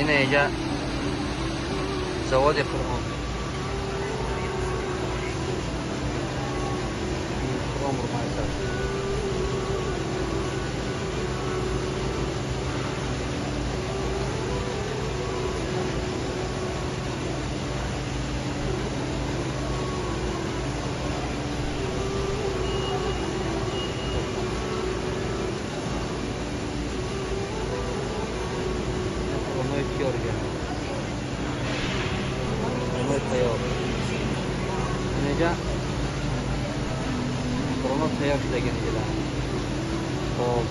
Ина иҷа заводи Қуръон. Қуръон бурмайсад. Инҷа Қуръон тайёр шудаги инҷа. Хоб.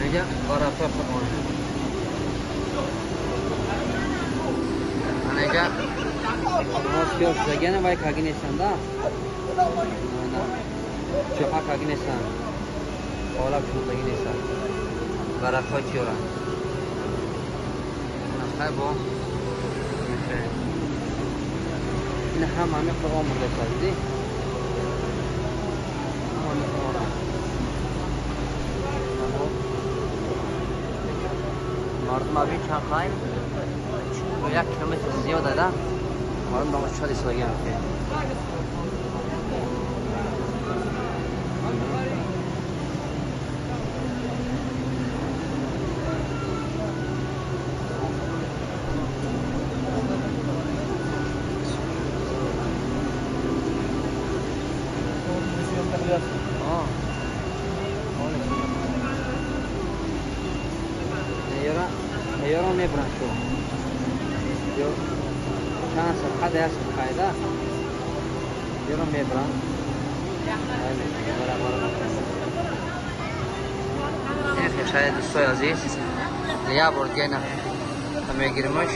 Инҷа варақаи Қуръон. Инҷа Қуръон тайёр шудагиана вай каги нестанда. Чоқа каги нестанд. Қолаб шудаги нестанд. Варақаҳои тиёранд. Хай бо. Ин ҳама ҳамин Қуръон бурда шудӣ. Ҳама Қуръон. Мардум аби чанд қайм? 1 километр зиёд ада. Мардум ба чад истодагиам ки. Ёро мебуранд шу. Ё чанд сафҳа да як сафҳаида. Ёро мебуранд. Шояд дӯстои азиз, як бор дига ина мегиримаш.